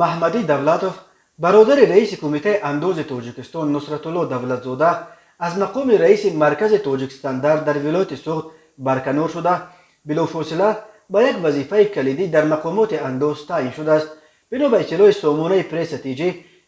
Маҳмадӣ Давлатов, бародари раиси Кумитаи андози Тоҷикистон Нусратулло Давлатзода, аз мақоми раиси Маркази Тоҷикстандарт дар вилояти Суғд барканор шуда, билофосила ба як вазифаи калидӣ дар мақомоти андоз таъин шудааст. Бино ба иттилои сомонаи Пресса ТЖ,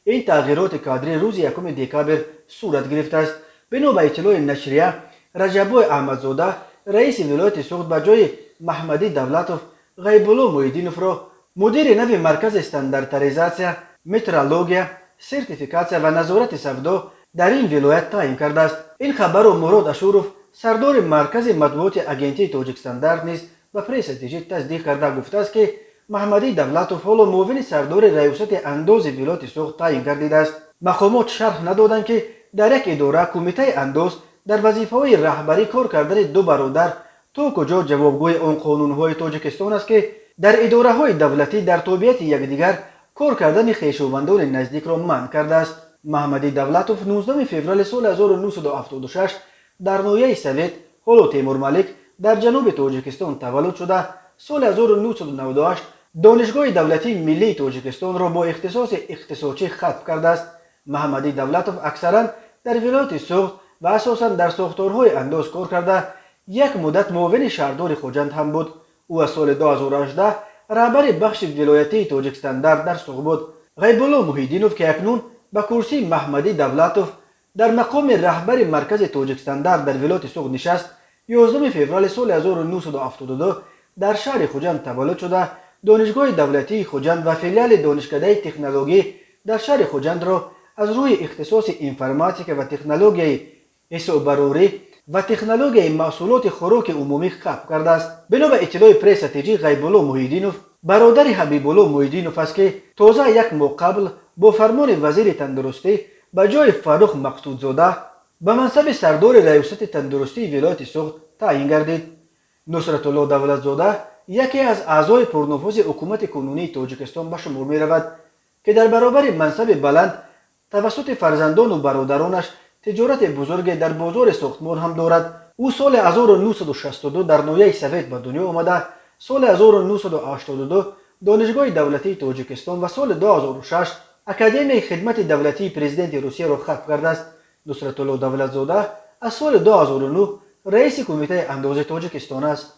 ин тағйироти кадрӣ рӯзи 1 декабр сурат гирифтааст. Бино ба иттилои нашрия, Раҷаббой Аҳмадзода, раиси вилояти Суғд, ба ҷои Маҳмадӣ Давлатов Ғайбулло Муҳиддиновро мудири нави Маркази стандартизатсия, метрология, сертификатсия ва назорати савдо дар ин вилоят таъин кардааст. Ин хабарро Мурод Ашуров, сардори маркази матбуоти Агентии Тоҷикстандарт, низ ба Пресса ТЖ тасдиқ карда, гуфтааст, ки Маҳмадӣ Давлатов ҳоло муовини сардори Раёсати андози вилояти Суғд таъин гардидааст. Мақомот шарҳ надоданд, ки дар як идора, Кумитаи андоз, дар вазифаҳои раҳбарӣ кор кардани ду бародар то куҷо ҷавобгӯи он қонунҳои Тоҷикистон аст, ки дар идораҳои давлатӣ дар тобеияти якдигар кор кардани хешовандони наздикро манъ кардааст. Маҳмадӣ Давлатов 19 феврали соли 1976 дар ноҳияи Совет, ҳоло Темурмалик, дар ҷануби Тоҷикистон таваллуд шуда, соли 1998 Донишгоҳи давлатии миллии Тоҷикистонро бо ихтисоси иқтисодчӣ хатм кардааст. Маҳмадӣ Давлатов аксаран дар вилояти Суғд ва асосан дар сохторҳои андоз кор карда, як муддат муовини шаҳрдори Хуҷанд ҳам буд. Ӯ аз соли 2018 раҳбари бахши вилоятии Тоҷикстандарт дар Суғд буд. Ғайбулло Муҳиддинов, ки акнун ба курсии Маҳмадӣ Давлатов дар мақоми раҳбари Маркази Тоҷикстандарт дар вилояти Суғд нишаст, 11 феврали соли 1972 дар шаҳри Хуҷанд таваллуд шуда, Донишгоҳи давлатии Хуҷанд ва филиали Донишкадаи технологӣ дар шаҳри Хуҷандро аз рӯи ихтисоси информатика ва технологияи ҳисоббарорӣ ва технологияи маҳсулоти хӯроки умумӣ хатм кардааст. Бино ба иттилои Пресса ТЖ, Ғайбулло Муҳиддинов бародари Ҳабибулло Муҳиддинов аст, ки тоза як моҳ қабл бо фармони вазири тандурустӣ ба ҷои Фаррух Мақсудзода ба мансаби сардори Раёсати тандурустии вилояти Суғд таъин гардид. Нусратулло Давлатзода яке аз аъзои пурнуфузи ҳукумати кунунии Тоҷикистон ба шумор меравад, ки дар баробари мансаби баланд тавассути фарзандону бародаронаш тиҷорати бузурге дар бозори сохтмон ҳам дорад. Ӯ соли 1962 дар ноҳияи Совет ба дунё омада, соли 1982 Донишгоҳи давлатии Тоҷикистон ва соли 2006 Академияи хидмати давлатии Президенти Русияро хатм кардааст. Нусратулло Давлатзода аз соли 2009 раиси Кумитаи андози Тоҷикистон аст.